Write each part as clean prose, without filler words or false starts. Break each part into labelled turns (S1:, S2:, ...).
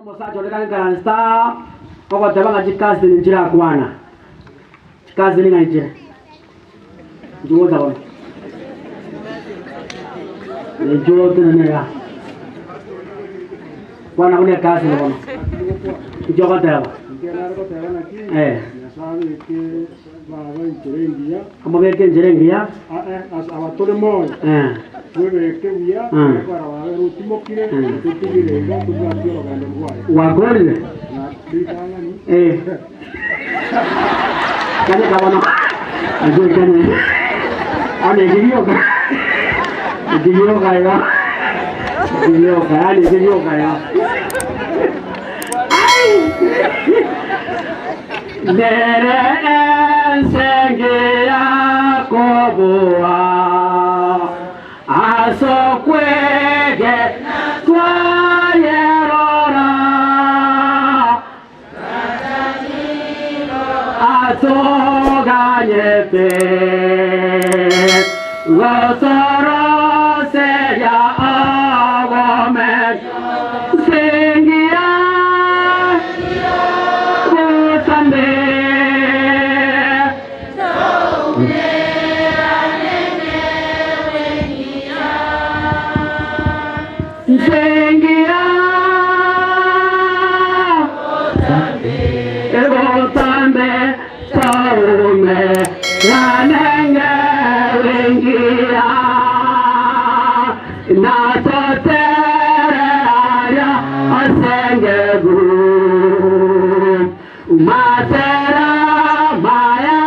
S1: Omosacha onde kainkaranste aa, ogoteba ng'a chikasini nchirakwana, chikasini ng'a inchire, nchigocha bono. Inchuo otenene igaa, kwana buna ekasini bono, inki ogoteba?
S2: Inche nare goteba naki,
S1: Eh.
S2: Nyasae abeke baba enchera engiya,
S1: Amobeke enchera engiya,
S2: a- ase abatore moyo,
S1: eh.
S2: twebeke buya,
S1: Mm.
S2: ekero baba ere otimokire,
S1: Mm.
S2: totigire iga tobwatie orogendo rwaye.
S1: Gwakorire?
S2: Na ritang'ani,
S1: Eh. Kanya kabono. Aje kanya. Ane kibioka. Kibioka ya. Kibioka, yani kibioka ya. Ai! Nere ensenge yakoboa As'okwegena twayerora, Atoganyete gotoroseria obomenyo Nsengia botambe. Nsengia botambe toume ranenge wengia na totere aria asengegu Matera maya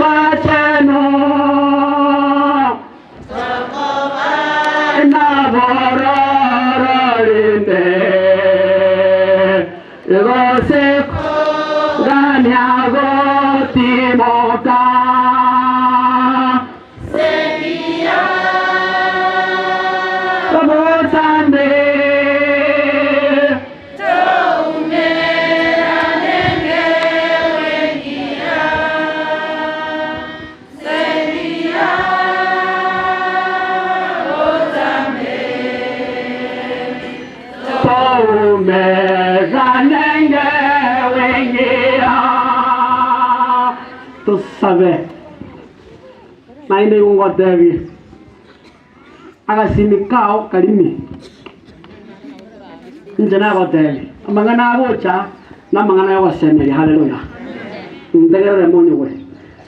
S1: bachenu nabororo rinde gose kogania gotimoka. Botambe. Tosabe. Naende igo ngotebie, agasimi kao karimi. Inche nagotebie, amang'ana agocha namang'ana y'ogosemeria. Haleluya! Ntegerere monyigwe.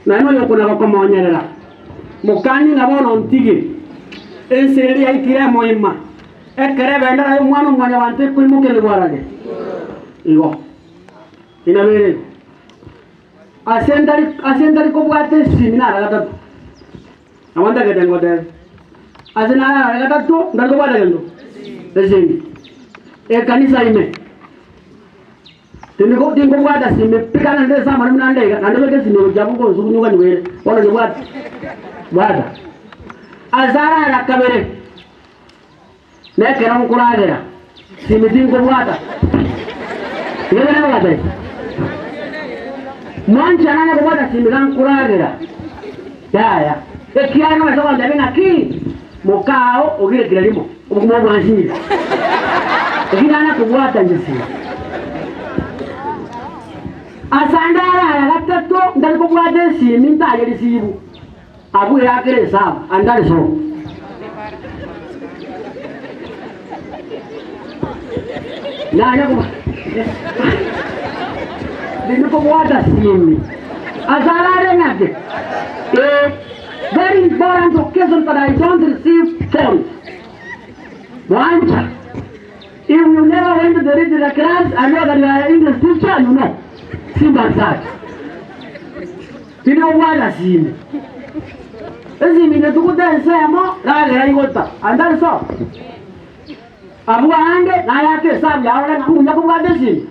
S1: Naende oyokona gokomonyerera, mokanie ng'a bono ntige ense eria yaikire emoima, ekero ebendera y'Omwana-o-mwanyabanto ekoimokererigwa arage. Igo inabere igo. Ase ntari ase ntari kobwata esimi nara gatato, nabo ntagete ngotebe, ase narara gatato ntari kobwata gento? Esimi. Ekanisa ime, tindi ko tinkobwata simi pi kana nde ase amaremo naende iga, naende beka esimi gochia abwo nkonsugunyuka nyuma ere, bono nyebwate, bwata. Ase arara kabere, Na ekero nkoragera, simi tinkobwata. Igo buna bagoteba, Mwancha nanye kobwata simi iga nkoragera? Yaya, ekiagera nomanyete gontebia ng'aki, mokao ogire kira rimo, obokima obwo bwansinyire. Eki nanya kobwata inche simi. Ase ande arara gatato ntari kobwata esimi ntaye risibu. Abwo eakere esabu, ande are sobo. Nanya koba Ndinde kobwata simi. Ase arare ng'ake. Eh, very important occasion that I don't receive phones. Mwancha. If you never went to the regular class, I know that you are English teacher, you know. Simple as that. Tindi kobwata simi. Esimi netugute ensemo, ragera igota. And that is all. Abwo aande nayake esabu yarore ng'a mbuya kobwata esimi.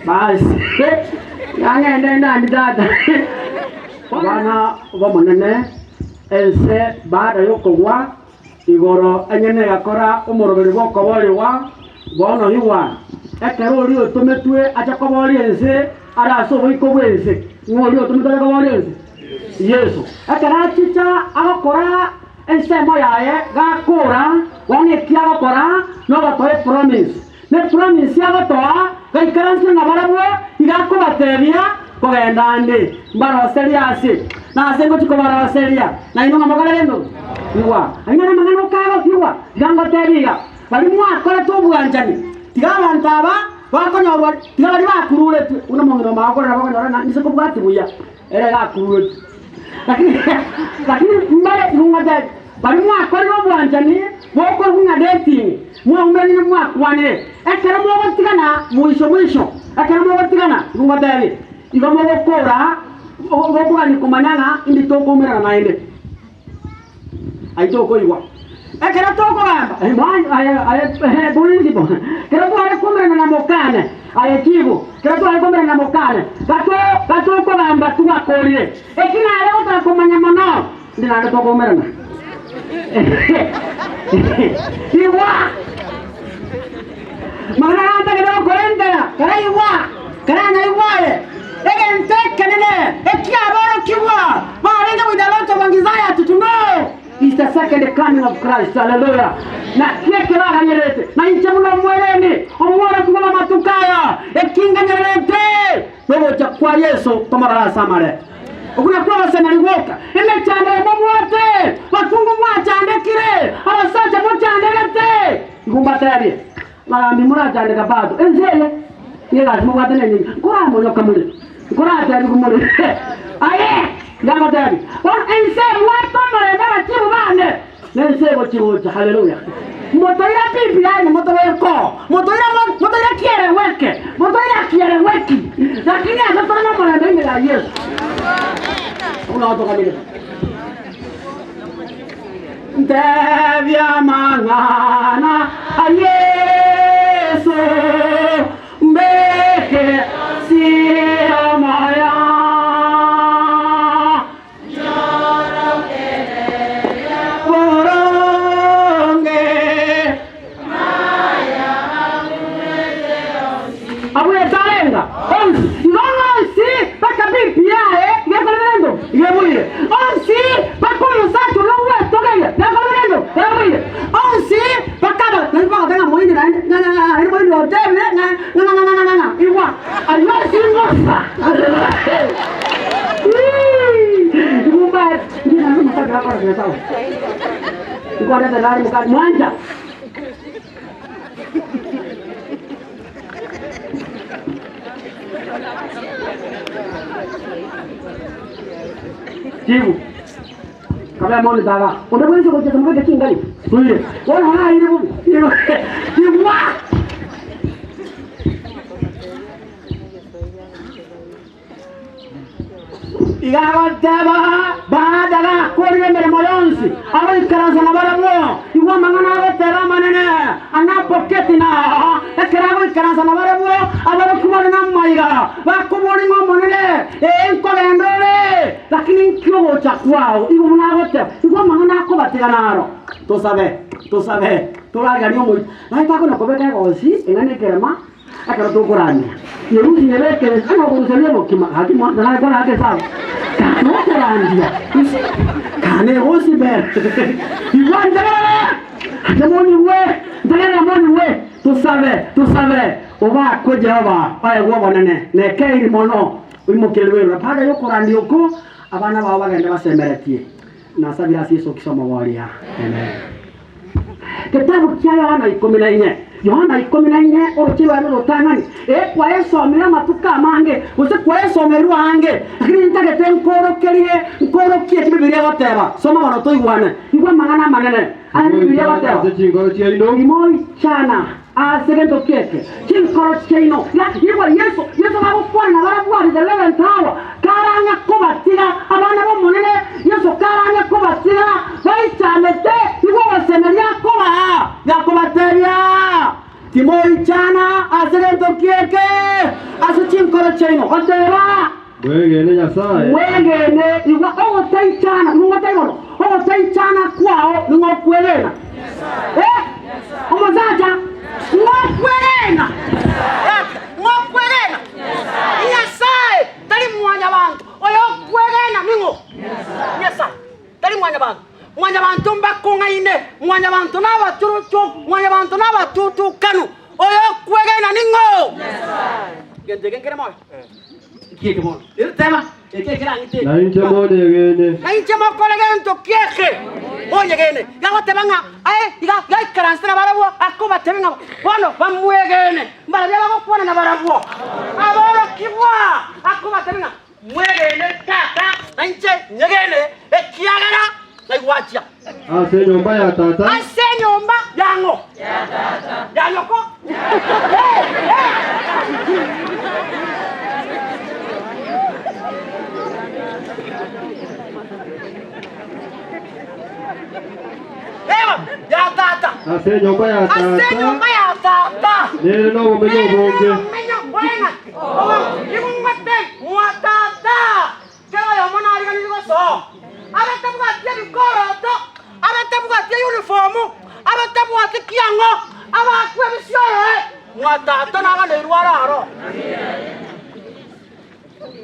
S1: Basi, yang'ende ndandi tata. Abana b'Omonene, ense baada y'okogwa igoro enyene egakora omoroberi bw'okoboorigwa, bono igwa, ekero oria otometwe ache koboria ense are ase oboiko bw'ense. Ng'o oria otometwe ache koboria ense? Yeso. Ekero achicha agokora ensemo yaye, gakora, bono eki agokora nogotoa epromise. Ne promise agotoa, gaikaransire nabarabwo, iga akobatebia, Kogenda ande, mbaroserie ase, na ase ngochia kobaroseria, na inwe ng'a mokorere ndo? Igwa, ayio namang'ana okagotigwa, tiga ngotebie iga, baria mwakorete obwanchani, tiga abanto aba bakonyorwa, tiga baria bakururetwe, buna omong'ina omao akorera bakonyora ng'a inse kobwati buya, ere iga akururetwe. Lakini lakini mbare igo ngotebie, baria mwakorire obwanchani bokorokwa ng'a dating, mwaumeranire mwakwanire, ekero mogotigana mwisho mwisho, ekero mogotigana, igo ngotebie, igo mogokora gokogania komanya ng'a indi tokoumerana naende. Ayio tokoigwa. Ekero tokogamba, aye principal, ekero tware koumerana na mokane, aye chifu, ekero tware koumerana na mokane, gato gatokogamba twakorire, eki nare gotaka komanya mono, indi naende tokoumerana. Igwa! Mang'ana gantagete gokorentera, karaigwa, karanyaigwa aye, egento ekenene ekiaborokigwa barenge with a lot of anxiety to know is the second coming of Christ. Hallelujah. Naki ekero aganyererete, na inche buna omweremi, omworokigwa bw'amatuko aya, ekinganyererete nogocha kwa Yeso tomorore ase amare. Okwo nakwo ogosemeria gwoka. Emechando eye mobwate, bakungu mwachandekire, abasacha mochandegete. Igo mbateebie, Abagambi morachandeka bado ense eye, negasi mobwate nenyinge. Nkoramonyoka more, nkorateebigwe more. Aye! Iga ngoteebie, bono ense ebwate omorembe abachibu bane, nense egochia gocha. Haleluya! Motoira BBI na motobeke oo, motoira motoira kiereweke, motoira kiereweki, lakini ase tore nomorembe ime ya Yeso. Abwo nao toganerete. Ntebia amang'ana a Yeso, mbeke ase amaya. Boronge. Abwo etarenga onsi, igo onsi mpaka BBI gekore rendo igebuire, onsi mpaka omosacha oria ogwetogeria gekore rendo ebuire, onsi mpaka aba naende bagoteba ng'a moindi naende ng'a ng'a ng'a naende moindi otebire ng'a ng'a ng'a ng'a ng'a ng'a igwa ayio onsi mbosa. Igumba inche naende omosacha akore sawa nkorete nare mokani mwancha. Jibu. Kabla maoni daga. Onde bwensi ogochia mobeke chingari. Toire. Bono naire bobe. Igwa. Iga agoteba, Baada gakorire emeremo yonsi, agoikaransa nabarabwo. Igwa amang'ana agoteba amanene, anapoketi na ekero agoikaransa nabarabwo, aborokigwa bare namaiga, bakoboria ng'a Omonene, ee, nkogenda ore, lakini nki ogocha kwao? Igwa buna agoteba, igwa amang'ana akobatiga naro. Tosabe, tosabe, torariganie omoito. Naye takona kobeka egosi eng'ana ekerema. Ekero tokorania, Yerusi nyebekere ng'a okoruseria obokima, gaki mwancha naye kore ake sawa. Kane okorandia, isi, kane egosi mbere. Igwa ntegerere, ase monyigwe, ntegerere monyigwe, tosabe, tosabe, obakwe Jehova oegwe obonene, na ekeiri mono, oimokererwe igoro. Baada yokorandia oko, abana bao bagende basemeretie. Nasabire ase Yeso Kristo Omoboria. Amen. Getabu kia Yohana ikomi na inye. Yohana ikomi na inye, oroche rwaye rw'orotang'ani. Ee, kwaesomire amatuko amange, gose kwaesomeirwe aange, lakini ntagete nkoorokerie, nkoorokie eki Bibilia egoteba. Soma bono toigwane. Igwa amang'ana amanene aya Bibilia egoteba.
S2: Ase chinkoro chiaino.
S1: Imoichana ase gento kieke, chinkoro chiaino. Iga, igwa Yeso, Yeso gagokwana nabarabwo at the eleventh hour, Karang'e kobatiga abana b'Omonene, Yeso karang'e kobatiga baichanete, igo ogosemeria akobaa, gakobatebia, Timoichana ase gento kieke ase chinkoro chiaino, goteba,
S2: Mwegene Nyasae.
S1: Mwegene. Igwa ogotaichana, nigo ngoteba bono, ogotaichana kwao nigo okwegena. Eh, omosacha, ng'okwegena, ng'okwegena Nyasae. Tari mwanyabanto oyokwegena ning'o? Nyasae. Tari mwanyabanto. Mwanyabanto mbakong'aine, mwanyabanto nabaturutu, mwanyabanto nabatutukanu. Gento eke nkere moyo? Nkieke bono. Ere teba, eke ekerang'ite.
S2: Na inche monyegene.
S1: Na inche mokore gento kieke monyegene. Iga agoteba ng'a aye iga igaikaransete nabarabwo akobatebia ng'a bono bamwegene. Mbarabwo abagokwana nabarabwo aborokigwa akobatebia ng'a mwegene Tata na inche nyegene, ekiagera naigwachia.
S2: Ase enyomba ya Tata.
S1: Ase enyomba ya ng'o? Ya nyoko? Eh, eh. Eba, ya tata.
S2: Ase enyomba ya
S1: Ase
S2: Tata.
S1: enyomba ya tata.
S2: Nere nobomenyo obonge.
S1: Nobomenyo bweng'aki. Ibung'ate mwa tata. Kera oyomo nariganirie gosoa, abe tabwati ebikoroto, abe tabwati eyunifomu, abe tabwati kiang'o, abakwe ebisiorore, mwa tata naganeirwe are aro.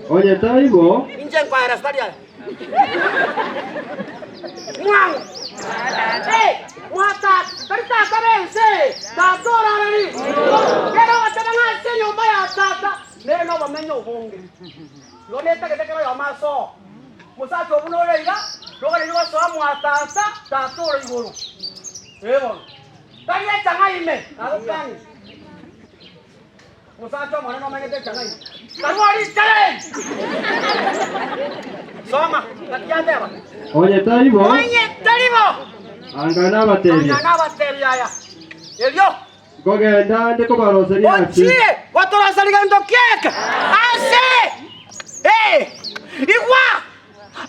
S2: Onye taibo.
S1: Inche nkoeresa tari aye. Mwang'o. Eh, mwa tata, tari tata b'ense, tata orarari. Kera ogoteba ng'a ase enyomba ya tata nere nobomenyo obonge. Igo netagete kera oyomo ase oo. Omosacha oo buna ore iga, noganeirie gosoa mwa tata, tata ore igoro. Ee bono. Tari echang'a ime, nagokanirie. Omosacha omonene omanyete echang'a ime. Karua richara eri! Soma, naki yateba?
S2: Onye tari bo.
S1: Onye tari bo.
S2: Anga nabatebie.
S1: Anga nabatebie aya. Erio.
S2: Nkogenda nde kobaroseria ase.
S1: Ochie gotoroseria gento kieke ase ee, igwa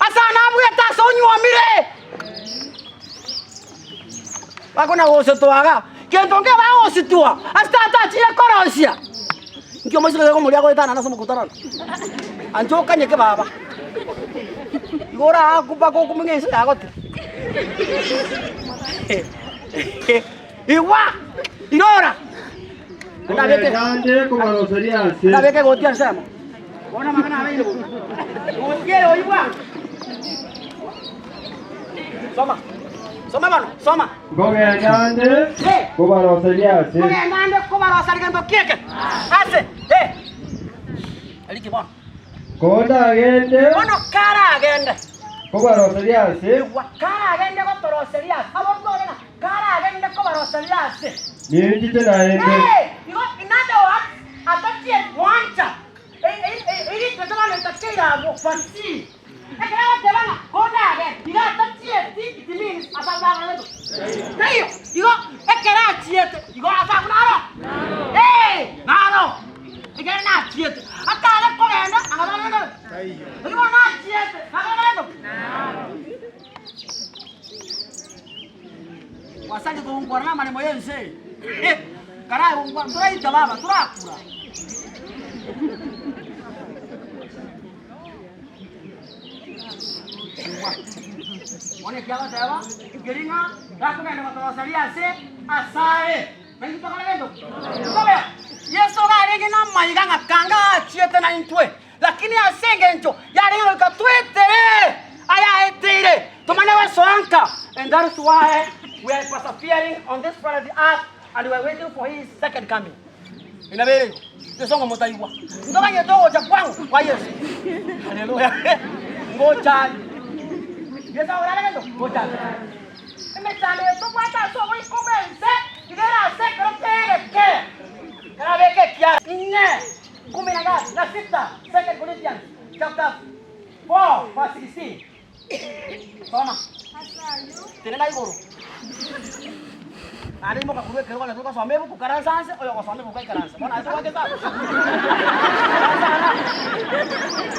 S1: ase anabuete ase onyuomire. Bakona gositwa iga, gento nke bagositwa ase tata achire korosia. Nki omoiseke oyo okomoria agoetanana ase omokutano? Ancha okanyeke baba. Igo oraakwe mpaka okumwe ng'a ense yagotire. Igwa! Irora! Ndabeke
S2: Kogenda nde kobaroseria ase.
S1: ndabeke egoti ensemo. Bono amang'ana abeire bobe. Egoti eye oigwa. Soma. Soma bono, soma.
S2: Nkogenda nde kobaroseria ase.
S1: Kogenda nde kobaroseria gento kieke. Ase. Eh. Eriki bono.
S2: Kondagende.
S1: Bono karagende.
S2: Kobaroseria ase.
S1: Igwa, karagende gotoroseria ase. Abwo ng'a Karagende kobaroseria ase.
S2: Ninchiche naende.
S1: Ee, igo, in other words, atachie gwancha erieta tobareta keire abwo fasihi. Ekero agoteba ng'a kondagende, igo atachieti, it means ase abwo nagorete. Taiyo, igo ekero achiete, igo ase abwo naro. Ee, naro. Ekero nachiete, atare kogenda, anga nagorete. Igo bono nachiete, nagorete. Gwasanire kogonkwana namaremo y'ense eye. Karagonkwana toraita baba, torakura. Bono eki agoteba, nkeri ng'a gakogenda gotoroseria ase asare. Naintwe tokore gento ki? Tokobea. Yeso iga arenge namaiga ng'a kanga achiete naintwe. Lakini ase engencho yarenge goika twetere ayaeteire, tomanye gosoa nka, and that is why we are persevering on this planet earth and we are waiting for his second coming. Inabere igo, Yeso ngomotaigwa. Ntoganyete ogocha kwango kwa Yeso. Haleluya. Ngocha are. Yeso agora are gento? Ngocha are. Emechando eye tobwate ase oboiko bw'ense iga ere ase ekero ki'egeke. Karabeke ekiara. Inee! Kumi na gati na sita, Second Corinthians chapter 4 verse 16. Soma. Tenena igoro. Naende imoka korwa ekerogo na togosoma ebuku karansa anse, oyogosoma ebuku aikaranse. Bono aye tobwate esabu. Karansa ana.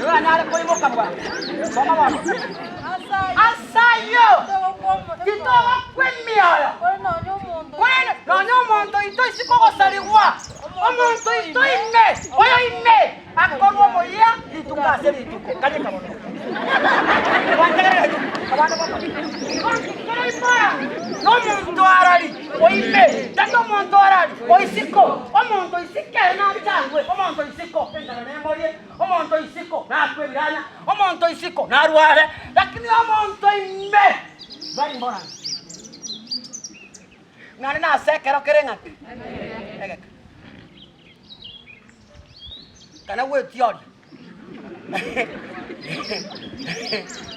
S1: Oyo anyare koimoka bwango. Soma bono. Ase ayio titogokwa emioyo, korende nonya omonto oito isiko ogosarigwa, omonto oito ime, oyo ime akorwa omoyia rituko ase rituko. Kanyeka mono. Gwantegerereti, abana b'omonto. Igo kera imora nomonto arari oime, tari omonto arari oisiko. Omonto oisiko ere nachandwe, omonto oisiko enchara nemorie, omonto oisiko nakwe ebiranya, Omonto isiko narware, lakini omonto ime very important. Naende nase ekero kere ng'aki? Egeke. Kana gwetioria.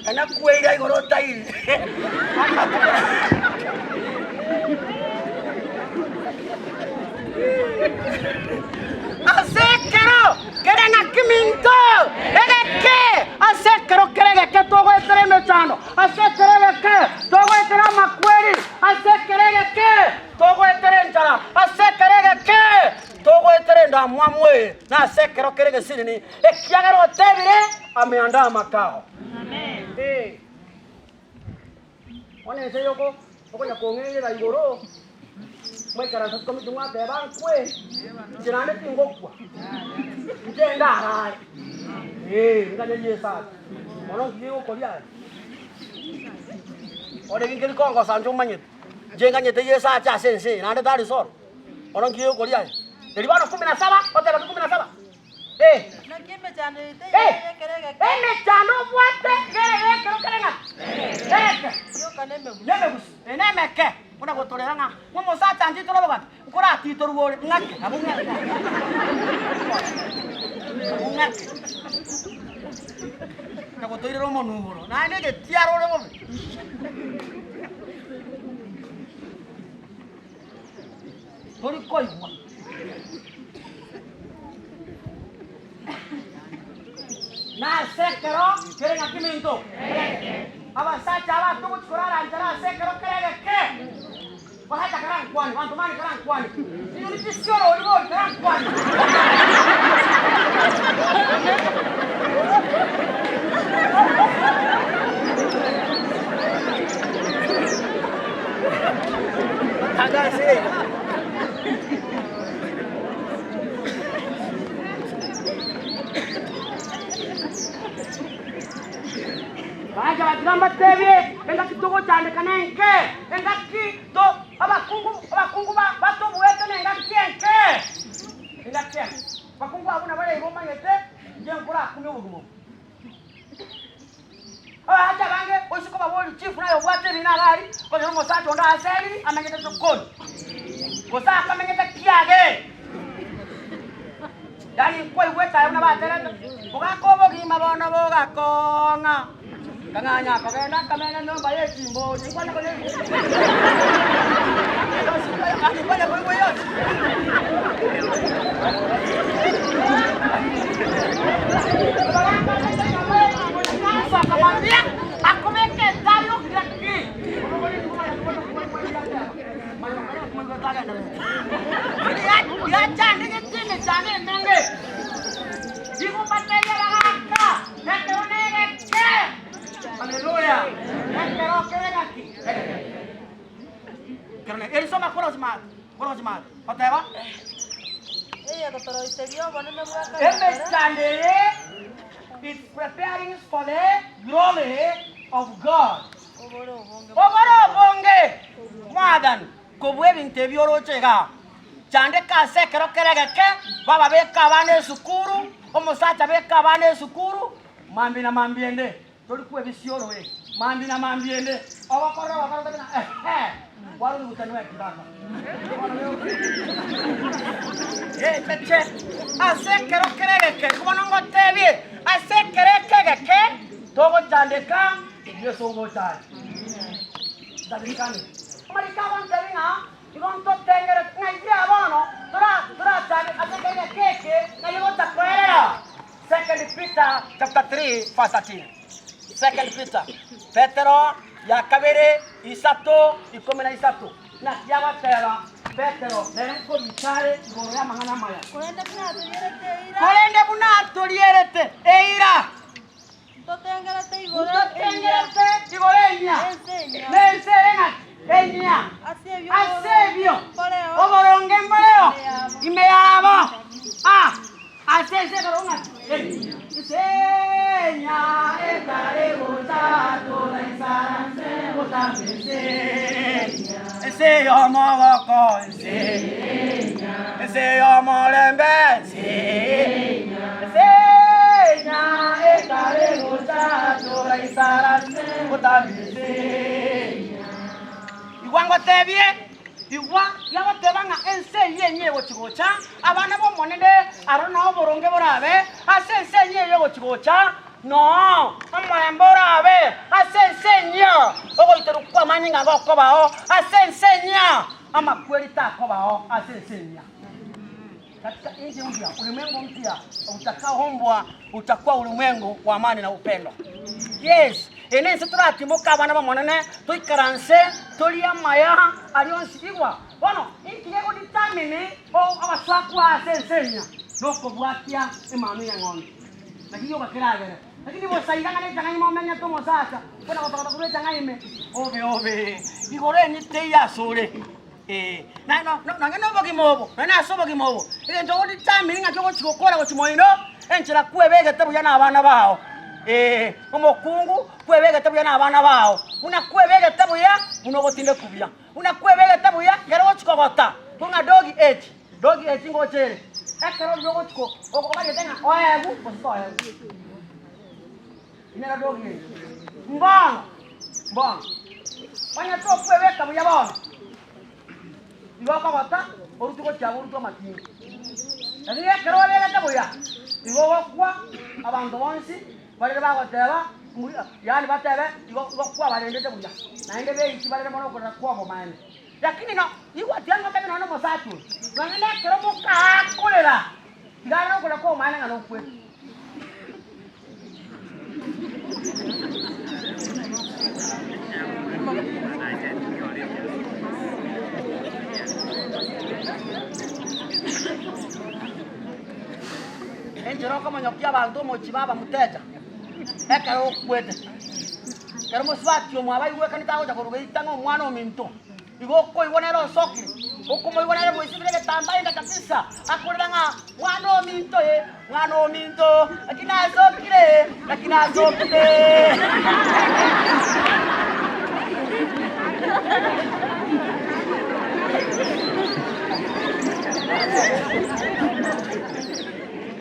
S1: Kana kweira igoro otairi. Ase ekero kere ng'aki minto egeke, ase ekero kere egeke togoetera emechando, ase ekero egeke togoetera amakweri, ase ekero egeke togoetera enchara, ase ekero egeke Togoetera endamwamu eye nase ekero kere egesinini, ekiagera otebire, Ameanda amakao. Ee. Bono ense yoko okonya kong'eirera igoro, mwaikaransa chikomiti mwateba nkwe, inche naende tingokwa, inche ndarae. Ee, nganye Yeso ache. Bono nki gegokoria aye? Bono eki nkeri kongosa inche omanyete, inche nganyete Yeso ache ase ense eye naende tari soro. Bono nki gegokoria aye? Erio bono kumi na saba, oteba ki kumi na saba? Eh.
S3: Naki emechando yaito
S1: Eh.
S3: ere y'ekero egeke,
S1: Emechando obwate iga ere y'ekero kere ng'aki? Egeke.
S3: yoka nemegusu.
S1: Nemegusu, eye nemeke, buna gotorera ng'a omosacha anchete ore obogambi, nkoratitorwe ore, ng'ake, nabo ng'ake. Nabo ng'ake. Nagotoirera omonugoro, naende egetiaro ore bobe. Tori koigwa. Nase ekero kere ng'aki minto? Abasacha aba togochi korara nchara ase ekero kere egeke. Basacha karankwane, banto bane karankwane. Inwe nitisiorori bori karankwane. Baancha batiga mbatebie, engaki togochandeka nenke, engaki to abakungu abakungu ba batobuete nengaki enke, engaki enke. Abakungu abwo nabo iga omanyete, inche nkorakumie obogima obo. Abaanche abange oise kobaboria chief naye obwate ebina iga aria, okonyora omosacha onde aseriri amenyete sokoni, gose akamenyete kiage. Yaani nkwaigwete aye buna baterete, bogaka obogima bono bogakong'a, kang'anya kogenda akamenya nyomba ye chimboche, nkwana konya Yaani nkwana koigwa yonsi. Oteba.
S3: Eyegotoroiseria obonene bwa kare na kare.
S1: Emechando eye is preparing for the glory of God.
S3: Obore obonge
S1: Obore obonge more than kobua ebinto ebi oroche igaa. Chandeka ase ekero kere egeke, baba beka abana esukuru, omosacha beka abana esukuru, mambia na mambia ende tori kwebisia oroe, mambia na mambia ende ogokorera ogokora otebe ng'a ehe, kwarurugutaniwa ekibaka. Echeche, ase ekero kere egeke, bono ngotebie, ase ekero eke egeke, togochandeka, Yeso ngocha are. That is coming. Amariko agontebia ng'a igo ntotengere ng'a ira bono tora torachake ase ekero egeke eke, ng'a igo gocha koerera. Second Peter chapter 3 verse 13. Second Peter, Petero ya kabere isato ikomi na isato. Naki agoteba Petero, nere nkorika are igoro y'amang'ana amaya.
S3: Korende buna atorierete eira.
S1: Korende buna atorierete eira.
S3: Ntotengerete igoro enyia.
S1: Ntotengerete igoro enyia.
S3: Nense enyia.
S1: Nense ere ng'aki? Enyia.
S3: Ase ebio
S1: Ase ebio
S3: mboreo.
S1: oboronge mboreo
S3: Ime yabo.
S1: ime yabo. Ah, ase ense ekero ng'aki? Enyia. Ense enyia etari gocha toraisara gotambe ense enyia. Ense y'omogoko ense enyia. Ense y'omorembe ense enyia. Ense enyia etari gocha toraisara gotambe ense enyia. Igwa ngotebie, igwa yagoteba ng'a ense eyio enyia egochi gocha, abana b'Omonene aro nao oboronge borabe. egochi-gocha, noo omorembe orabe ase ense enyia, ogoiterwa kw'amanyinga gokobao ase ense enyia, amakweri takobao ase ense enyia. Katika nchi mpya, ulimwengu mpya utakaoumbwa utakuwa ulimwengu wa amani na upendo. Yes, eye nense toratimoke abana b'Omonene, toikaranse torie amaya aria onsi. Igwa, bono inki gegodetermine ogosoa kwao ase ense enyia? Nokobwatia emanu y'eng'ondi. Naki gioka keragere. Lakini bosa iga ng'a nechang'aime omenyete omosacha, buna gotogota korwa echang'aime ime, obe obe, igoro enye teiyo asore. Ee, na no no nonye na obogima obo, nonye ase obogima obo, egento ogodetermine ng'aki ogochi gokora gochia moino, enchera kwebegete buya na abana bao, ee, omokungu kwebegete buya na abana bao, buna kwebegete buya, buna ogotindekwa buya, buna kwebegete buya, ekero ogochi kogota, ng'a dog age, dog age ngocha ere, ekero riria ogochi ko omanyete ng'a oegwe gose toegwa. Inera dog age. Mbono, mbono, onye tokwebeka buya bono, igo okogota orutwe gochia abwo orutwe amatinga. Lakini ekero obegete buya, igo ogokwa abanto bonsi barere bagoteba mbuya yaani batebe igo igo kwabarendete buya, naende beiti barere mono okorera kw'obomaene. Lakini no igwa tiga ngotebi nonya na omosacha oyo, nonya na ekero mokakorera, tiga arore okorera kw'obomaene ng'a nokwete. Enchera okomonyokia abanto omochie baba mutecha, ekero okwete, ekero mosubati omwabo aigwekanete agocha korwa geita ng'a omwana ominto. Igo okoigwa nere osokire, okomoigwa nere bwesibire egetambaa enda kabisa, akorera ng'a mwana ominto ee, mwana ominto, naki nasokire, naki nasokire.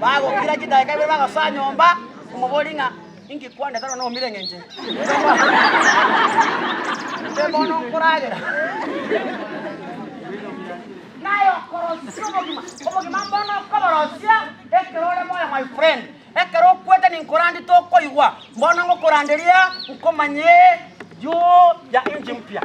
S1: Bagokira chidakika ibere bagosoa nyomba, omobori ng'a Inki kwandeta nonya nomire eng'encho eye? Inche bono nkoragera. Naye okorosia obogima, obogima mbono okoborosia ekero ore moyo my friend. Ekero okwete ninkorandi tokoigwa, mbono ngokoranderia nkomanye juu ya inchi mpya.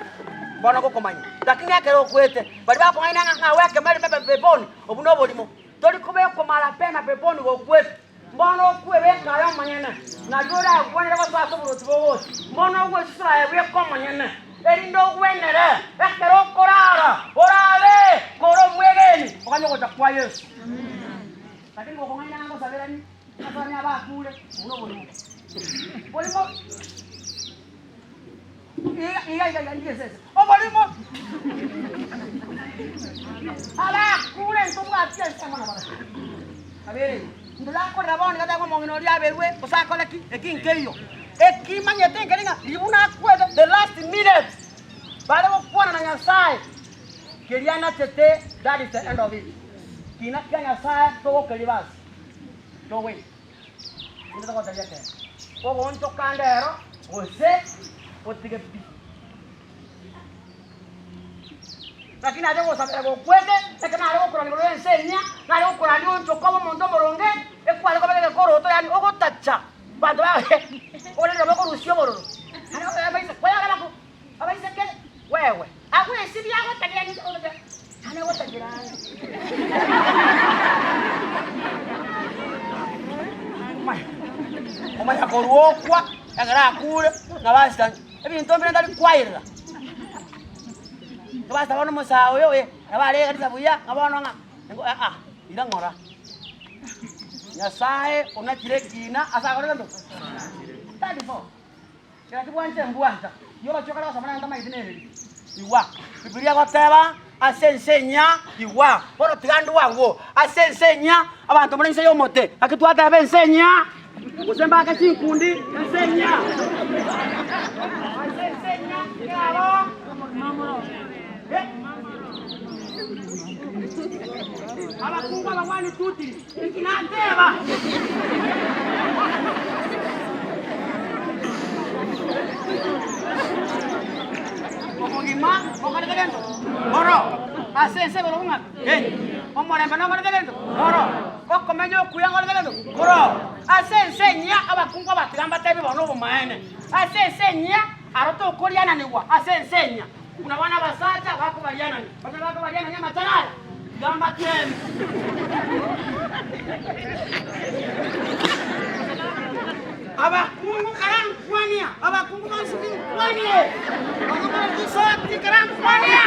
S1: Mbono ngokomanya. Lakini ekero okwete, baria bakong'aina ng'a ng'a wekemeri maybe peponi, obwo noborimo. Tori kobekwa mara pema peponi gokwete. Mbono okwebeka aye omonyene, nario oragwenere gosoa ase oboruoti bogocha. Mbono ogwesusura aye bweka omonyene, erinde ogwenere ekero okorara, orabe kore omwegeni oganye ogocha kwa Yeso. Lakini gokong'aina ng'a ngosaberanie, nasabanie abakure, obwo noborimo. Borimo iga iga iga iga ndiye sese. Oborimo abakure ntobwati ensemo na barabwo. Kabere ntorakorera bono iga teba omong'ina oria aberwe gose akore ki eki nkeiyo. Eki manyete nkeri ng'a riria buna akwete the last minute bare gokwana na Nyasaye keria anachete that is the end of it. Kina kia Nyasaye togokeria basi togoika. Rende togotebia ekeene, ogoonchoka ndero gose otige pi. Lakini nache gosabera gokwete, ekero nare gokorania igoro y'ense enyia, nare gokorania oonchoke obe omonto omoronge, ekware koba egekoroto yaani ogotacha abanto ba orende nabo okorusia obororo. Abaiseke, wewe, agwo esibia agotagira ninche ogotagira, ane gotagira ane. Omanya korwa okwa, ekero akure, na basta ebinto mbire ntari kwaerera. Basta bono omosae oyo eh, nabo are ekanisa buya, ng'a bono ng'a aa, ira ng'ora. Nyasaye onachire ekina ase agore gento? 34. Kera tibwancha embwancha, y'ogochia okare gosoma naende tamaeti nereri. Igwa, Bibilia egoteba, ase ense enyia, igwa, bono tiga ndue agwo, ase ense enyia, abanto more inse y'omote, naki twateba ense enyia, gose mbake chinkundi, ense enyia, ase ense enyia, kerabo, eh, abakungu abagwani tutiri, inki nateba? Obogima bokorete gento? Oro. Ase ense igoro bung'ana? Kenya. Omorembe nokorete gento? Oro. Okomenya okuya nkorete gento? Koro. Ase ense enyia. Abakungu abatiga mbatebi bono obomaene, ase ense enyia aro tokoriananigwa ase ense enyia, buna bono abasacha bakobarianania. Onye bakobarianania amachara aya, tiga mbatebi. Abakungu karankwania, abakungu bonsi ninkwanie, nonya more chisoti karankwania.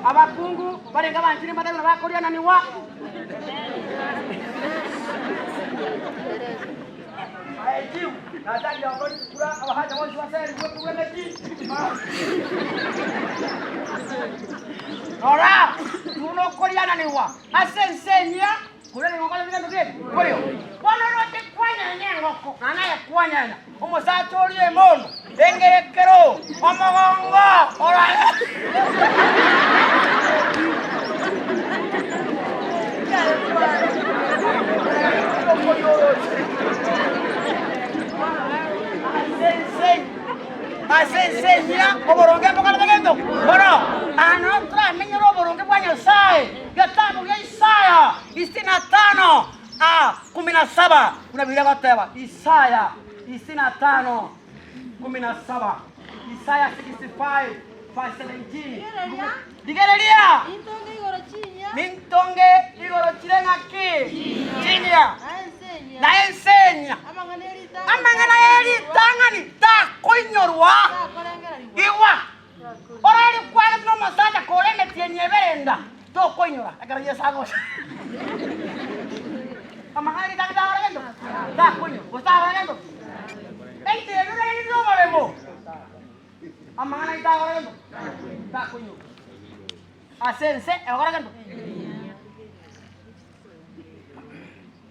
S1: Abakungu barenge abanchire mbatebi buna bakoriananigwa. Aye chief, nachakire gokora rikura abasacha bonsi baserigwe korwa emechie. Rora, buna okoriananigwa ase ense enyia, korende nigo okore ebinto biebi korio. Bono oroche kwanyenya engoko, na naye kwanyenya omosacha oria emondo, engerekero, omogongo, ora. Ase ense enyia oboronge mbokorete gento boro. Aa nao toramenyere oboronge bwa Nyasae. Getabu gia Isaya isini na tano a kumi na saba buna biria goteba. Isaya isini na tano kumi na saba. Isaya 65 verse 17.
S3: Rigereria.
S1: Rigereria!
S3: Nintonge igoro chinyia.
S1: Nintonge igoro chire ng'aki? Chinyia.
S3: Na ense enyia.
S1: Na ense enyia.
S3: Amang'ana e ritang'ani.
S1: Amang'ana e ritang'ani takoinyorwa.
S3: Takorengererigwa.
S1: Igwa! Orarikwane buna omosacha kore emetienyi ebere enda, tokoinyora ekero Yeso agocha. Amang'ana e ritang'ani takora gento? Takoinyora. Gose takora gento? Enchera eria orarire oboremo. Amang'ana aito agokora gento? Takoinyora. Ase ense egokora gento?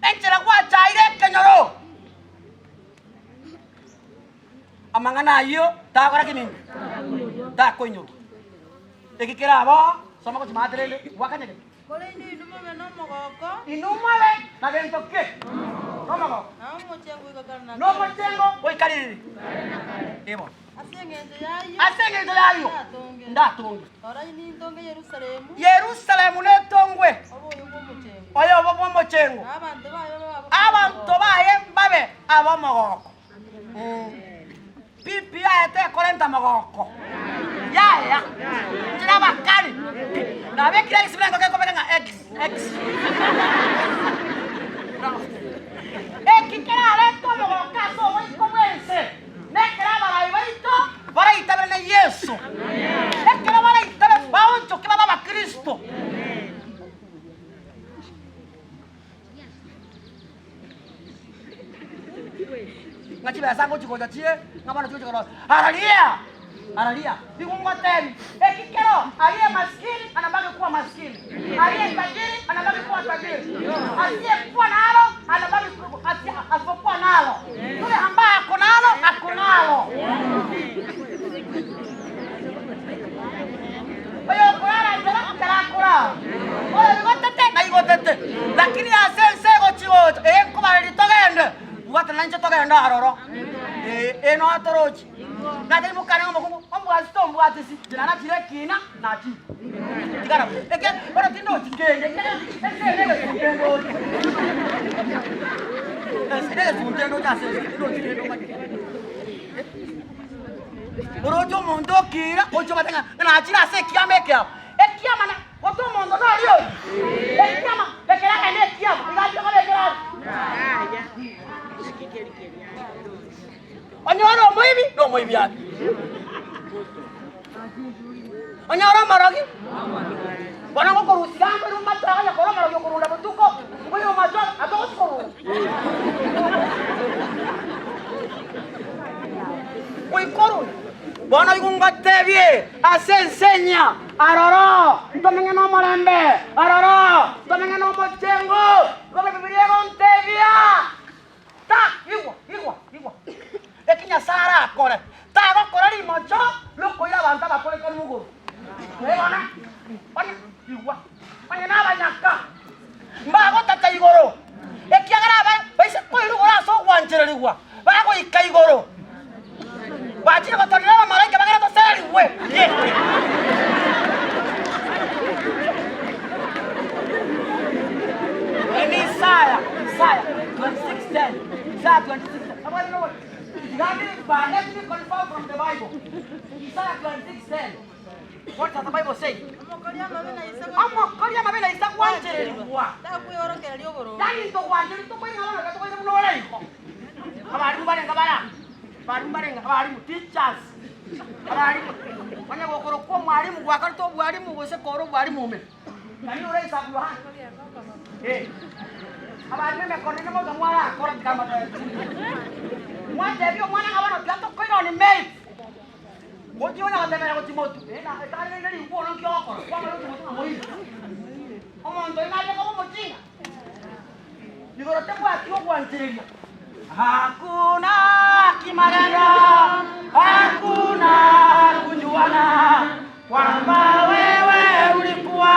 S1: Enchera gwachaire ekenyoro, amang'ana ayio tagokora ki nini? Takoinyorwa. Eki kere aboo, soma gochia maate rende, gwakanyegete.
S3: Korende inwe mobe nomogoko.
S1: Inwe mobe na gento ki? Nomogoko.
S3: Na omochengo goika kare na kare.
S1: Nomochengo goika ririri? Igo.
S3: Ase engencho y'ayio.
S1: Ase engencho y'ayio.
S3: Ndatonge.
S1: Ndatonge.
S3: Rora nintonge Yerusalemu.
S1: Yerusalemu netongwe.
S3: Obe oyo bw'omochengo.
S1: Oyobo bw'omochengo.
S3: Na abanto baye babe
S1: Abanto baye mbabe ab'omogoko. Pipi yaye tekorenta mogoko. Yaya, inche nabakani. Nabekire egesi buna engoko ekobeka ng'a X, X. Eki kerarente omogoko ase oboiko bw'ense, nekero abarai baito baraitabere na Yeso. Ekero baraitabe baonchoke babe abakristo. Ng'a chibesa ngochi gocha chie, ng'a bono chigochi korora. Araria! Araria! Nigo ngotebi, eki kero aliye maskini anabaki kuwa maskini, aliye tajiri anabaki kuwa tajiri, asiyekuwa nalo anabaki ku- asi- asipokuwa nalo, yule ambaye ako nalo ako nalo. Oyokorara nchera tarakora, oyoigotete naigotete, lakini ase ense egochi-gocha, ee nkobareria togende, bwatana nainche togende aroro, ee ee noa torochi. Natari mokane ng'a omokungu, ombwatisi tombwatisi, inche nanachire ekina, nachire. Tigara buya, eke bono tindochi kende, ekiagera ense eye negesunte ndoche. Ense negesunte ndoche ase ense, tindochi kende omanyete. Oroche omonto okiira, oche obate ng'a nachire ase ekiama ekeao. Ekiama na gose omonto noria oria? Ekiama, ekero akagenda ekiama, iga achire koba ekeraro. Onyore omoibi, nomoibi abe. Onyore omorogi, bono ngokorusia iga nkoirwe macho aye kore omorogi okorunda botuko, nkoirwe macho ase ogochi korunda. Goika orunde. Bono igo ngotebie ase ense enyia, aroro ntomenye nomorembe, aroro ntomenye nomochengo, igo Bibilia egontebia. Ta, igwa, igwa, igwa. Eki Nyasae arakore, tagokora rimocho riokoira abanto abakorekanu igoro. Mwebona? Onye, igwa, onye nabanyaka, mbagotacha igoro, ekiagera aba baise koirwa igoro ase ogwanchererigwa, bagoika igoro, bachire gotorera abamalaika bagere toserigwe. Isaya 26:10. Isaya 26:10. Abwate nobo- Gaki, let me confirm from the Bible. Isaiah 26:10. What does the Bible say?
S3: Omokori amabe na ise
S1: Omokori amabe na ise gwanchererigwa.
S3: Takweorokereria oboronge.
S1: Yani ntogwancheri tokoing'ana nonya tokoira buna ore igo. Abarimu barenge bara, abarimu barenge, abarimu teachers, abarimu. Onye gokorokwa omwarimu gwakorete obwarimu gose kore obwarimu ime. Can you raise up your hand? Eh. Abarimu emekono ime moka mwarakora kama Mwatebia omwana ng'a bono tiga tokoira on merit. Gochia onya gotemera gochia motwe. Eh, na etari rende rikwo nki ogokora? Kwamanya gochia motwe ng'a moire. Omonto oyo naye koba omochinga. Igoro tebwati ogwanchereria. Hakuna kimaranda, hakuna kujuana kwamba wewe ulikuwa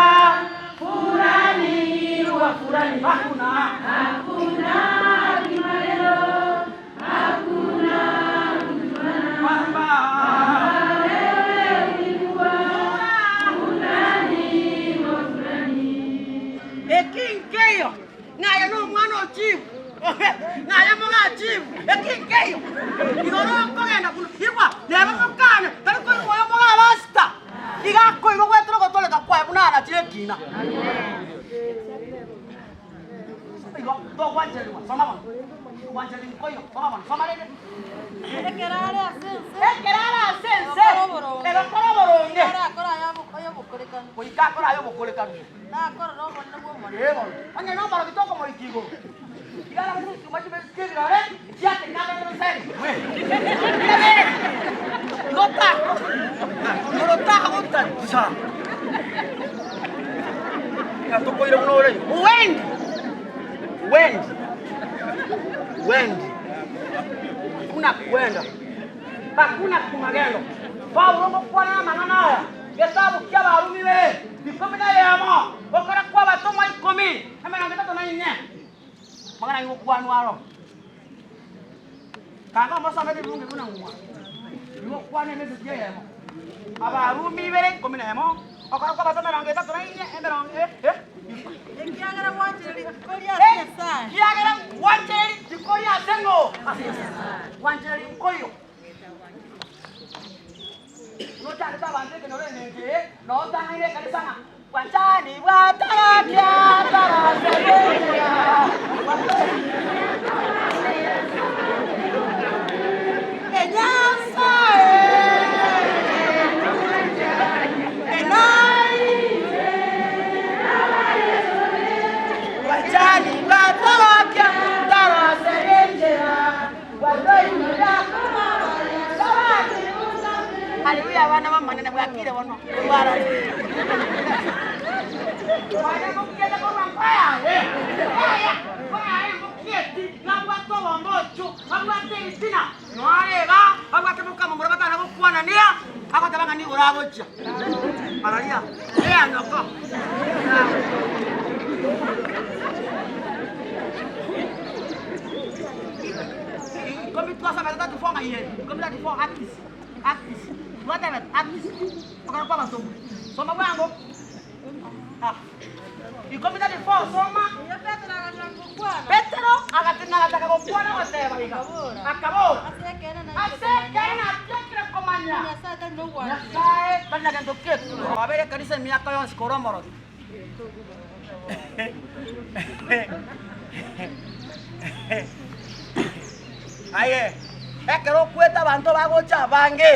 S1: fulani wa fulani. Hakuna,
S4: Hakuna kimalelo, hakuna kujuana
S1: kwamba
S4: wewe ulikuwa fulani wa fulani.
S1: Ekinkeyo naye nomwana ochibu naye mogachibu ekinkeyo igoro okogenda buna igwa neba mokane tari koigwa oyo mogabasita iga akoigwa gwetera ogotoleka kwaye buna arachire ekina igo togwanchererwa soma bono gwanchereri nkoiyo soma bono soma rende
S3: Ekero are ase ense.
S1: ekero are ase ense
S3: Egokora oboronge.
S1: egokora oboronge
S3: Arakora ayobokorekanu.
S1: goika akora ayobokorekanu
S3: Nakorora obonene bw'Omonene.
S1: Eh, bono. Onye nomorogi tokomoika igoro. Iga nabo chuma chibe chibirore, chiatenga nseri. Igo ta. Igoro tagotacha. Ngatokoire buna ore. Uwendi. Uwendi. Uwendi. Hakuna kuenda. Hakuna kumagendo. Paulo ngokwana amang'ana aya. Getabu kia Abarumi be ikumi na eyemo gokora kwa abatomwa ikomi emerongo etato na inye mang'ana ayio gokwanwa aro. Kanga omosomete ebirungi buna ng'wa bigokwana emesegi eyemo. Abarumi ibere ikomi na emo okora kwa abatomwa emerongo etato na inye emerongo eh eh
S3: Ekiagera gwanchereri tikori ase Nyasae.
S1: Ekiagera gwanchereri tikori ase ng'o? Ase Nyasae. Gwanchereri nkoiyo. Nochandete abanto ekenyoro engencho eye, noo otang'aine ekanisa ng'a bwanchani bwatarakia tarasegeria. Enyasae enai bwanchani bwatarakia tarasegeria. Haleluya abana b'amanene bwakire bono bwarari. Mwana mukiete korwa nkoyaye. Oya, koyaye mukieti nabwate obombochu, abwate ebitina. Noarega, abwate mokama moro batana gokwanania, agoteba ng'a nigo oragochia. Araria, ea nyoko. Ikomi twasomete 34 ng'a iye, ikomi 34 Acts, Acts, twatebete Acts, okoro kwa abasongo. Soma bwango. Ah. Ikomi 34 soma.
S3: Erio Petero agacha gokwana.
S1: Petero agatenena agataka gokwana goteba iga.
S3: Akabora.
S1: Akabora.
S3: Ase ekeene
S1: Ase ekeene natiekire komanya.
S3: Nyasae tari nogwanchera.
S1: Nyasae tari na gento keke. Kwabere ekanisa emiaka yonsi kore omorogi. Aye, ekero okwete abanto bagocha abange.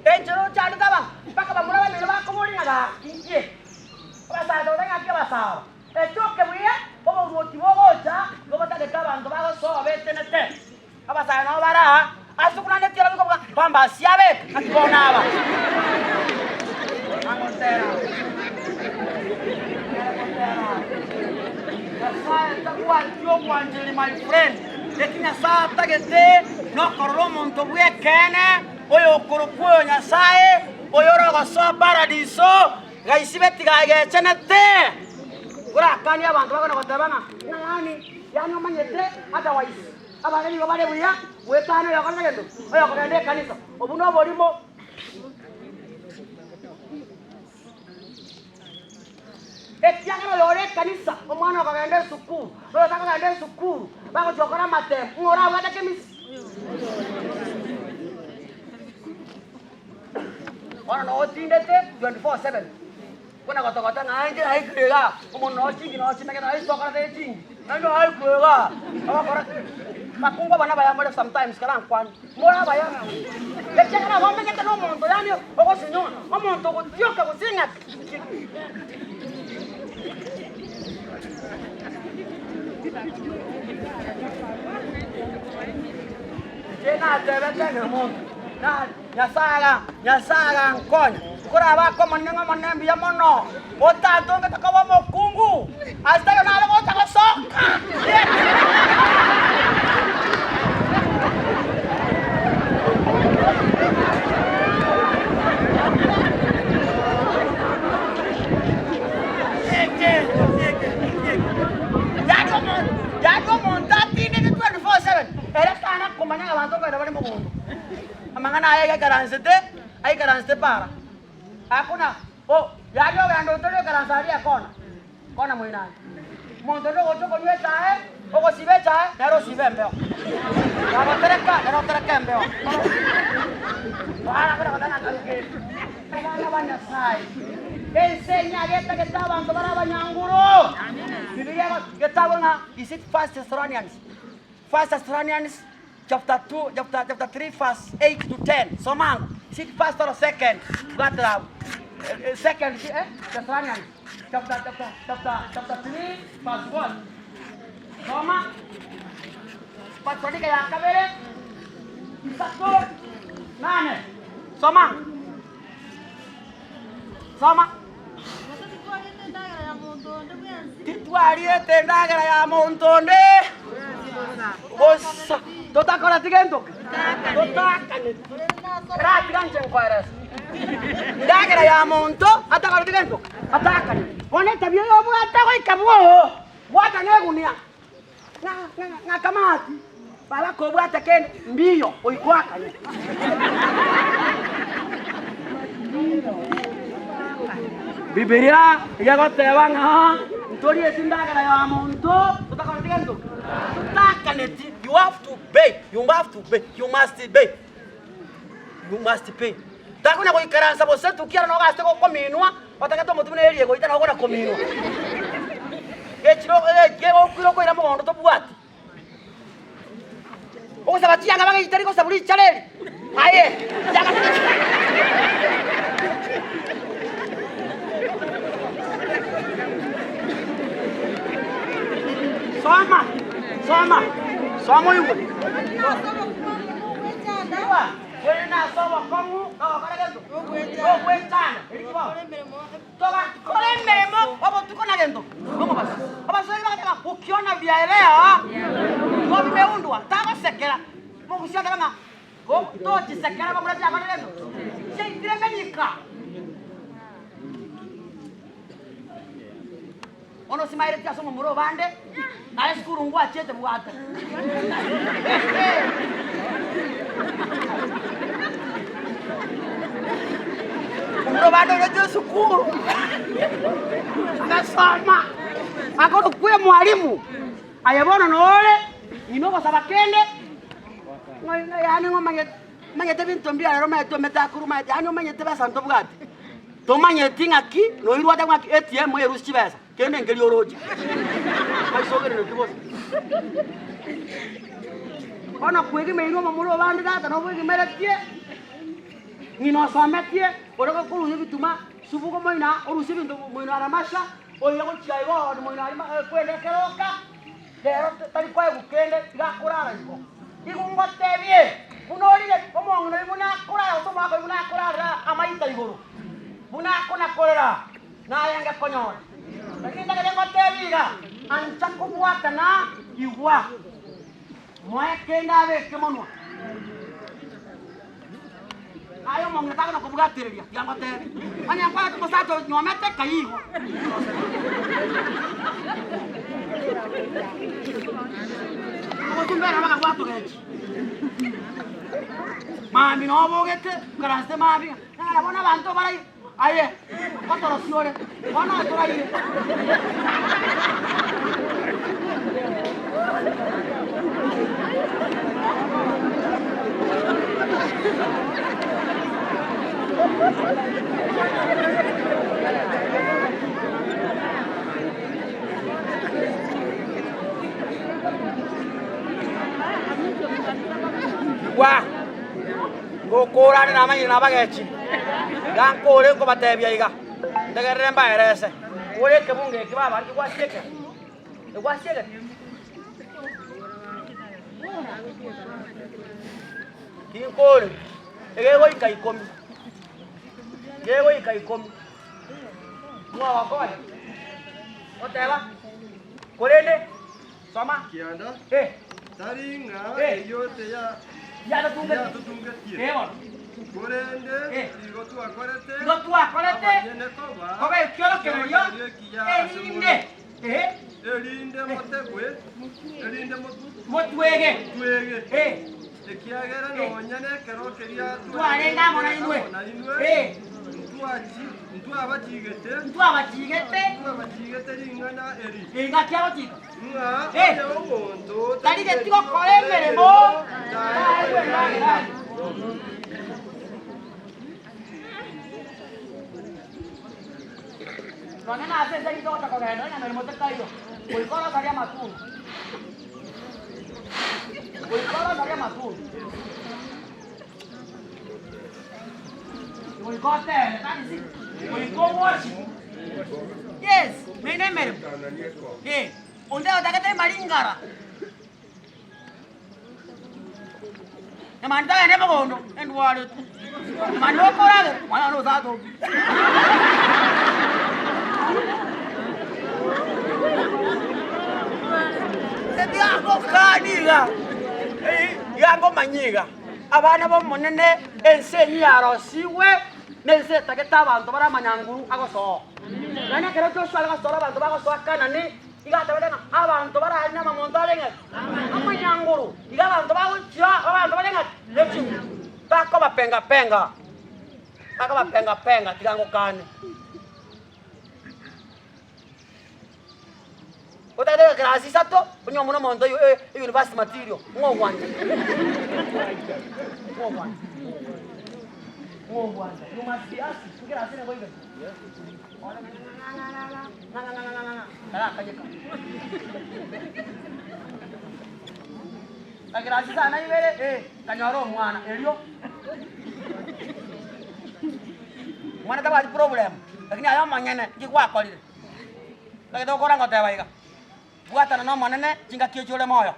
S1: Enchera ochandete abanto, mpaka bamura bamino bakoboria ng'a gaki inki? Abasacha gose ng'aki abasaaba. Echoke buya, oboruoti bogocha, nigo botagete abanto bagosoa betenete. Abasae nabo bare aa, ase okonanetie ere bikoboka, pambasi abeke, naki bono aba. Agotera. Agotera. Nyasae tabwati obwancheri my friend. Eki Nyasae atagete nokorora omonto bw'ekeene, oyokorokwa oyo Nyasae, oyore ogosoa paradiso, gaisibe tigagechenete. Orakanie abanto bakona goteba ng'a ng'a yaani yaani omanyete otherwise abande nigo bare buya goetania oyokorete gento oyokogenda ekanisa. Obwo noborimo. Ekiagera oyore ekanisa, omwana okogenda esukuru, na oyotakogenda esukuru, bagochia gokora amatemo, ng'o orabwate kemisi? Bono noo otindete 24/7, buna gotogota ng'a inche naikire igaa, omonto noo chingi noo chimegete noo chitokorete echingi, naende naikire igaa, ogokora ki? Bakungu aba nabaya more sometimes kera nkwane, more abaya, ekiagera nabo omenyete na omonto yaani ogosinyoa, omonto ogotioka gose ng'aki. Inche natebete ng'a omonto na Nyasae aga Nyasae agankonya, nkoraba ake Omonene ng'a Omonene mbuya mono, otantongete koba omokungu, ase taiyo nare gocha gosoka. Yaani omonto atindete 24/7 ere tana komanya ng'a abanto nkoenda bare mogondo. Amang'ana aya aikaransete, aikaransete para. Hakuna o yaani ogenda otori oikaransa aria ekona, kona moino aye. Omonto onde ogocha okonywa echae, ogosiba echae, nere osiba embeo. Kagotereka, nere otereka embeo. Bara buna gotanga nkaruke. Abana ba Nyasaye, ense enyare etagete abanto bare abanyanguru. Bibilia ego getabo ng'a is it First Thessalonians? First Thessalonians chapter 2, chapter, chapter 3 verse 8 to 10. Soma ango. Is it first or second? Bwatera abwo. Second, eh? Thessalonians chapter, chapter, chapter, chapter 3 verse 1. Soma. Bathesalonika ya kabere isato nane. Soma ango. Soma.
S3: Gose titwariete endagera ya monto onde bwensi.
S1: Titwariete endagera ya monto onde bosa. Totakoreti gento ki? Totakaneti. Ratiga inche nkoerese. Endagera ya monto atakoreti gento ki? Atakaneti. Bono etabia oyo obwate goika bwoo, bwata negunia. Ng'a kamati baba kobwata kende mbiyo oigwakane. Bibilia egoteba ng'a ntorieti endagera ya monto totakoreti gento ki? Totakaneti. You have to pay, you have to pay, you must pay, you must pay. Takonya goikaransa gose tukiara nogachete gokominwa otagete omotwe buna eeri egoita nabo okona kominwa. Gechire gegokwira okoira mogondo tobwati. Ogosaba chianga bageitari gosabwa richara eri aye chianga Soma, soma, soma oigwe. Korende ase obokong'u nogokora gento? Ogwechanda. Eri ki bono? Togakora emeremo obotuko na gento? Nomobaso. Abaswahili bagateba ukiona vyaelea ndo vimeundwa. Tagosekera. Mogusia ateba ng'a tochisekera bamura chiakorire gento? Chiaitire menyika. Bono osimaereti ase omomura obande, naye esukuru ngwachiete bwate. Omomura obande oirete esukuru, agasoma, akorokwa emwalimu, aye bono nore ng'ina ogosaba kende, ng'a yaani ng'omanyete omanyete ebinto mbia rero omanyete omete akuru omanyete yaani omanyete besa ntobwati. Tomanyeti ng'aki noirwate ng'aki ATM erusie chibesa, kende nkeri oroche. Maisogerereti bosa. Bono kwegemeirwe omomura obande tata nobwegemeretie, ng'ina osometie, ore gokorusia ebituma, subuko moino orusie ebinto moino aramasha, oire gochia igo oo moino aria kwenda ekeroka, rero tari koegwa kende tiga akorara igo. Igo ngotebie, buna orire omong'ina oyio buna akorara gose omogaka oyio buna akorarera amaita igoro, buna akonakorera, naye ngekonyora. Lakini ntagete ngotebie iga, ancha kobwatana igwa, moe kende abeke monwa. Aye omong'ina takona kobwatereria, tiga ngotebie. Onye nkwarete omosacha onyuomete, kaigo. Ogotumbera bakabwatogechi. Mambia nobogete, okaransete mambia, ng'a bono abanto barai aye. Ngotorosia ore, bono otoraire. Igwa, ngokoorane namanyire nabagechi, iga nkore nkobatebia iga, ntegerere mbaerese. Ore ekebungo eke baba nki gwasiekera? Egwasiegete? Tinkore, egegoika ikomi, gegoika ikomi, mwagokonya, oteba, korende soma.
S2: Kianda,
S1: Eh.
S2: tari ng'a
S1: Eh.
S2: eyio teya
S1: Yatotungetie.
S2: yatotungetie,
S1: Eh bono.
S2: korende
S1: Eh.
S2: igo twakorete
S1: Igo twakorete
S2: abanyene koba
S1: koba ekiorokererio
S2: ekiorokererio ekiya ase
S1: erinde
S2: more.
S1: eh,
S2: Erinde motegwe, erinde motu-
S1: motwege
S2: motwege.
S1: Eh.
S2: Ekiagera
S1: Eh.
S2: nonya nekero keria
S1: Twarenge amo nainwe.
S2: amo nainwe,
S1: Eh.
S2: ntwachi- ntwabachigete
S1: Ntwabachigete
S2: ntwabachigete ring'ana eri
S1: engaki agochika
S2: ng'a
S1: Eh.
S2: onye omonto
S1: tarigeti gokora emeremo
S2: taegwe
S1: taegwe endagera. Nonya nase ense eyio togocha kogenda, onye meremo tekaiyo, goika orosarie amatunda. Goika orosarie amatunda. Goika otere, tari si? Goika ogochi. Yes, mende emeremo. Eh, onde otagete emaringara. Nyamani tagende mogondo, endwarete. Nyamani okoragera, mwana one osatoki. Ebiagokani iga, iga ngomanya iga, abana b'Omonene, ense eyio yarosigwe, na ense etagete abanto bare amanyanguru agosoa. Naende ekero Joshua are gosoa abanto bagosoa Kanani, Iga atabete ng'a abanto bararine amamonto are ng'aki? Amanyanguru. Iga abanto bagochia abanto bare ng'aki? Nechinguru. Bakobapenga-penga, bakobapenga-penga tiga ngokane. Otagete goika class isato, onye omwana omonto oyo e university material, ng'o ogwancha? Ng'o ogwancha? Ng'o ogwancha? You must be asked, class ere ngoigete? Kagera chisana ibere, eh, kanyora omwana erio. Omwana tabwati problem, lakini aye omonyene nki gwakorire? Tagete gokora ngoteba iga, bwatana na Omonene chingaki echi ore moyo.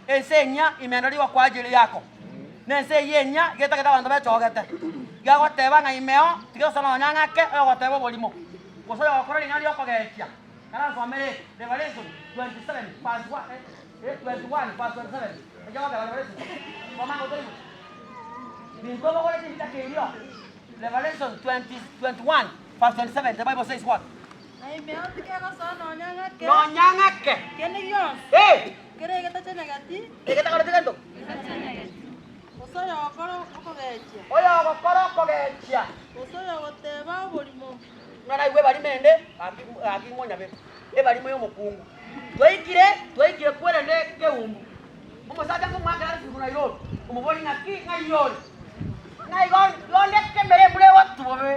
S1: Ense enyia imendo rigwa kwa ajili yako, na ense eyio enyia getagete abanto bechogete. Iga ng'a imeo tiga gose nonya ng'ake oyogoteba oborimo, gose oyogokora ring'ana ri'okogechia. Karansomere eke, Revelation 27 verse 1, eh, 21 verse 27. Naki ogoteba Revelation? Soma ngotoigwe. Ninto obogoreti ebitaka erio. Revelation 20, 21 verse 27, the Bible says what?
S3: Na imeo tikegosoa nonya ng'ake.
S1: Nonya ng'ake.
S3: Kende gionsi.
S1: Eh.
S3: Kere egetachenegeti.
S1: Egetakoreti gento.
S3: Getachenegeti. Gose oyogokora okogechia.
S1: Oyogokora okogechia.
S3: Gose oyogoteba oborimo.
S1: Ng'a naigwe ebarimo ende, gaki gaki ng'onyabere, ebarimo y'omokungu. Twaikire, twaikire kwerende keumbu. Omosacha ng'omwakera are korwa Nairobi, omoborie ng'aki ng'ai ore? Ng'a igo igo onde kemera embura egotwa bobe.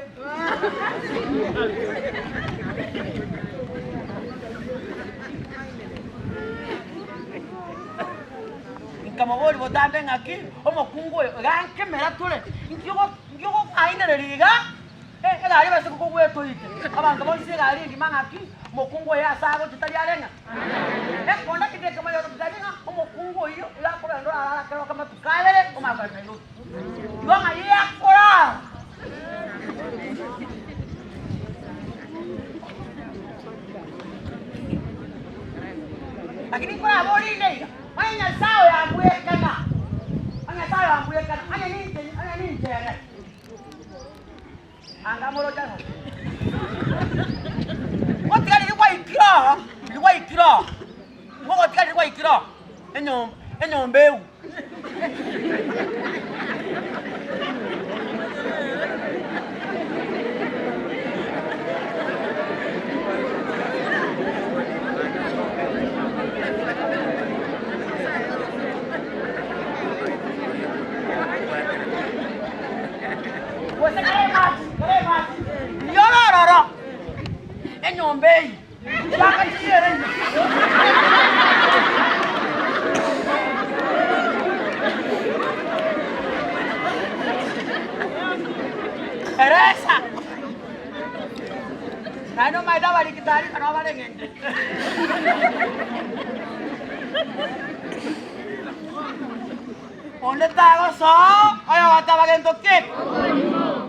S1: Nkamoboria botambe ng'aki, omokungu oyo iga nkemera tore, inki ogo inki ogong'ainereria iga? Egari ebase kogwetoite, abanto bonsi egari engima ng'aki, omokungu oyo ase agochia tari are ng'a ekonda kende ekemoyo tari ng'a omokungu oyio iga akogenda orarare akeroka amatuko abere omanye kogenda Nairobi. Igo ng'ai akorara. Lakini nkorabore inde iga, onye Nyasaye oyo ambwekana, onye Nyasaye oyo ambwekana, onye ninche onye ninche ere. Anga moroche ase. Gotiga riria gwaikire oo, riria gwaikire oo, ngogotiga riria gwaikire oo, enyomba enyomba egwe.
S5: Onde tagosoa oyogoteba gento ki?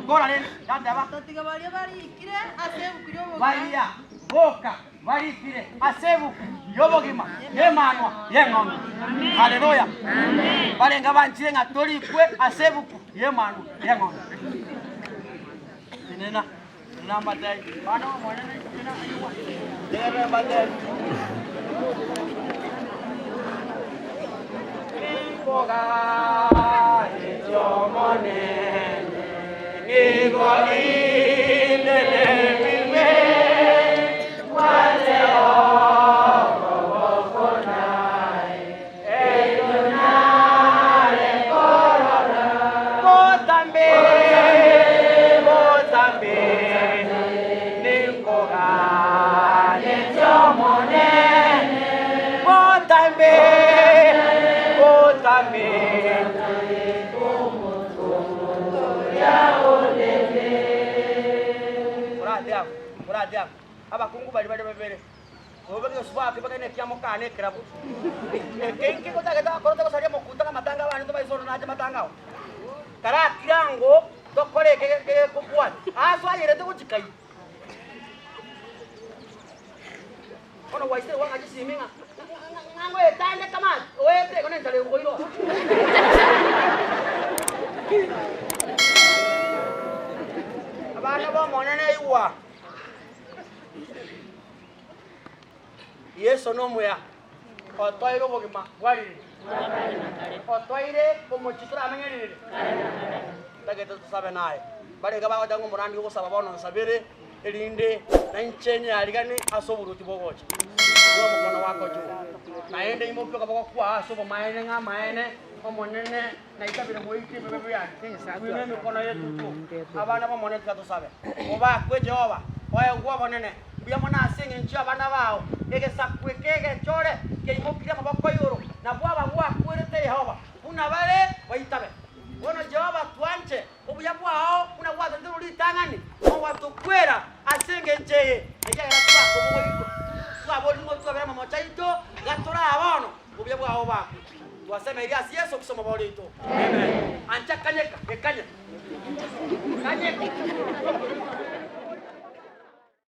S5: Kora rende, yateba.
S3: Totiga baria barikire ase ebuku y'obogima.
S5: Baria boka barikire ase ebuku y'obogima y'Emanwa y'Eng'ondi. Haleluya! Barenge banchire ng'a torikwe ase ebuku y'Emanwa y'Eng'ondi. Tenena, tenena mbatebie, bana b'Omonene, tenena igwa, tegerera mbatebie. Ninkoganetie Omonene, nigo inde nebibe, mbwate okoboko naye, erio nare korora. Botambe, botambe, ninkoganetie Omonene, botambe, botambe. Orate amo, orate amo. Abakungu baria bare babere, obeke egesuba ake bagende ekiamo kane ekerabu. Eke inki gotagete gokora togosaria omokunta na amatanga abande tobaise ore nache matanga ao. Karakire ango tokore eke gekobwati. Ase ayerete gochika ime. Bono gwaisire goaka chisimi ng'a ng'a ngoetande kamati, oete igo nenchara egokoira oo. Abana b'Omonene igwa, Yeso nomuya, otoire obogima bwa ririri, otoire omochie toramenye ririri. Ntagete tosabe naye. Barenge bagoteba ng'a omorandi ogosaba bono nsabere, erinde nainche nyarigane ase oboruoti bogocha. Inwe omokono wako juu. Naende imokia okoboko kwao ase obomaene ng'a amaene, Omonene naitabire moike ebibe biane. Twine emikono yetu juu. Abana b'Omonene tiga tosabe. Obakwe Jehova, oegwe obonene, mbuya mono ase engencho y'abana bao, egesaku eke egechore keimokirie amaboko igoro, nabwo aba gwakwerete Yehova, buna bare baitabe. Bono Jehova twanche Obuya bwao buna gwatoteirwe ritang'ani, ogatokwera ase engencho eye, ekiagera twakobogoirwe, twaborirwe twabere amamocho aito, iga tore aa bono, obuya bwao bakwe. Twasemeirie ase Yeso Kristo Omobori oito. Amen. Ancha kanyeka, gekanye. Kanyeka.